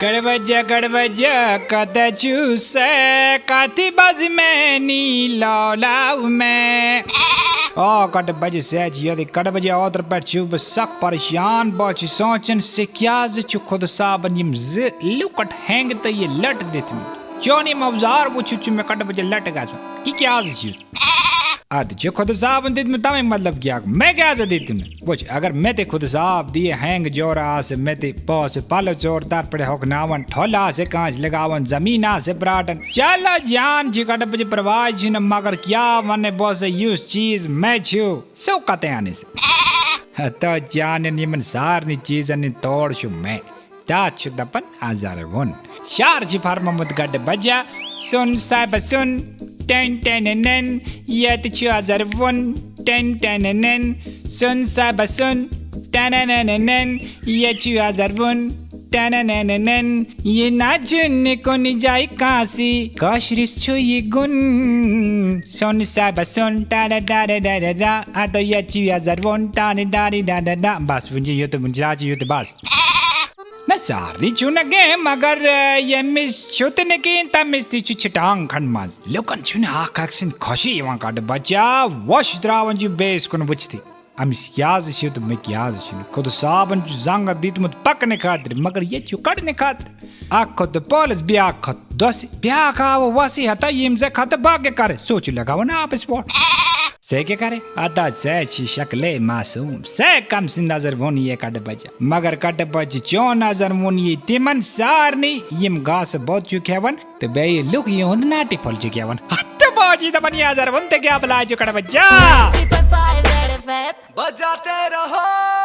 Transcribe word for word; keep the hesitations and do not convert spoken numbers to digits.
کڑٕ بجہ، کڑٕ بجہ، کتہ چھُ سہ؟ کتھ بز میں نی لولاو میں۔ آ، کڑٕ بجہ سہ چھِ ییٚتہِ۔ کڑٕ بجہ اوترٕ پٮ۪ٹھ چھُس بہٕ سخ پریشان۔ بہٕ چھُس سونٛچان، سُہ کیٛازِ چھُ خۄدا صٲبن یِم زٕ لۄکٹ ہینٛگ تہٕ یہِ لَٹہٕ دِتمٕتۍ؟ چون یِم اوزار وٕچھِتھ چھُ مےٚ کڑٕ بجہ لَٹہٕ گژھان۔ یہِ کیٛازِ چھُ؟ ادٕ چھِ خۄدا صٲبن دِتمٕتۍ تَمے، مطلب کیٛاہ؟ مےٚ کیٛازِ دِتۍ نہٕ؟ وٕچھ، اگر مےٚ تہِ خۄدا صٲب دِیہِ ہینٛگ جورا آسہٕ، مےٚ تہِ پونٛسہٕ پلو ژور تَتھ پٮ۪ٹھ ہۄکھناوان، ٹھۄل آسہِ کٲنٛسہِ لگاوان، زٔمیٖن آسہِ پراٹان۔ چلو جان چھِ کڑٕ بجہ پرواے چھُنہٕ، مگر کیٛاہ وَنہٕ بہٕ سا، یُس چیٖز مےٚ چھُ، سُہ کَتہِ اَنہٕ سا؟ ہتو جانن یِمن سارنٕے چیٖزن ہُنٛد تور چھُ مےٚ۔ تَتھ چھُ دَپان اَزَر ووٚن۔ شعر چھِ فرمومُت کڑٕ بجہ، سُن صاحبہ سُن، ٹٮ۪ن ٹٮ۪ن نٮ۪ن، ییٚتہِ چھُ اَزَر ووٚن، ٹٮ۪ن ٹٮ۪ن نٮ۪ن، سُن صاحبہ سُن، ٹٮ۪ن نٮ۪ن نٮ۪ن، ییٚتہِ چھُ اَزَر ووٚن، ٹٮ۪ن نٮ۪ن نٮ۪ن، یہِ نہ چھُنہٕ کُنہِ جایہِ کٲنٛسی، کٲشرِس چھُ یہِ گُن۔ سُن صاحبہ سُن، ٹا ڈا ڈا ڈا ڈا ڈا ڈا، ادو ییٚتہِ چھُ اَزَر ووٚن، ٹا ڈا ڈا ڈا ڈا ڈا۔ بس، وٕنہِ یوٗت، وٕنہِ چھُ بس۔ نہ، سارنٕے چھُنہٕ کینٛہہ، مگر، آ، ییٚمِس چھُ تہِ نہٕ کِہیٖنۍ، تٔمِس تہِ چھُ چھٹانٛگ کھنٛڈ منٛز۔ لُکن چھُنہٕ اکھ اکھ سٕنٛدۍ خۄشی یِوان کڑٕ بچہ، وۄش ترٛاوان چھُ بیٚیِس کُن وٕچھتھٕے۔ أمِس کیٛازِ چھُ تہٕ مےٚ کیٛازِ چھُنہٕ؟ خۄدا صٲبن چھُ زنٛگہٕ دِتمُت پکنہٕ خٲطرٕ، مگر ییٚتہِ چھُ کڑنہٕ خٲطرٕ۔ اکھ کھۄتہٕ پٲلِس، بیٛاکھ کھۄتہٕ دۄسہِ، بیٛاکھ آو وۄسٕے ہتا، ییٚمۍ زٕ کھۄتہٕ باقٕے کرٕ، سُہ چھُ لگاوان آبس پٮ۪ٹھ۔ سے کیٛاہ کرے؟ ادا سے چھی شکلے معصوم۔ سے کم سٕنٛدِ نظر ووٚن یہِ کٹہٕ بچہِ۔ مگر کٹہٕ بچہِ چون نظر ووٚن یہِ تِمن سارنٕے، یِم گاسہٕ بوٚد چھِ کھٮ۪وان تہٕ بیٚیہِ لُکھ یِہُنٛد ناٹہِ پھوٚل چھِ کھٮ۪وان۔ ہتہٕ باجی دپان یہِ نظر ووٚن تہٕ کیٛاہ بلاے چھُ کٹہٕ بچہ؟ बजाते रहो।